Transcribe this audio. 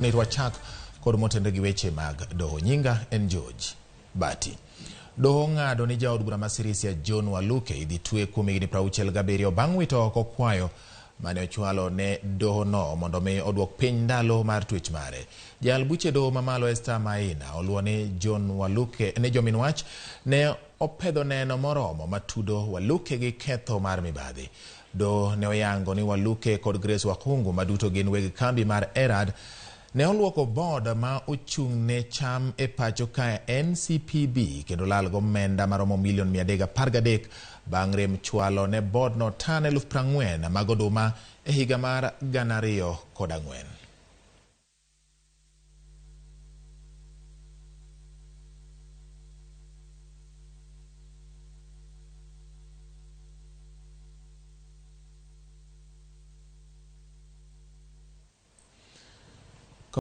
Ni wachak kod motenre gi weche mag doho. Nyinga en George Bati. Doho ong'ado ni jaod bura ma Sirisia John Waluke idhi twe kuom higni 67 bang' wito oko kwayo mane ochwalo ne doho no mondo mi oduok piny ndalo mar twech mare. Jal buche doho mamalo Esther Maina oluwo ni John Waluke ni jomin wach ne opedho neno moromo matudo Waluke gi ketho mar mibadhi. Doho ne oyango ni Waluke kod Grace Wakhungu ma duto gin weg kambi mar Erad ne oluoko board ma ochung' ne cham e pacho kae NCPB kendo lal gomenda maromo milion 313 bang' rem chwalo ne board no tan 40,000 mag oduma e higa mar 2004.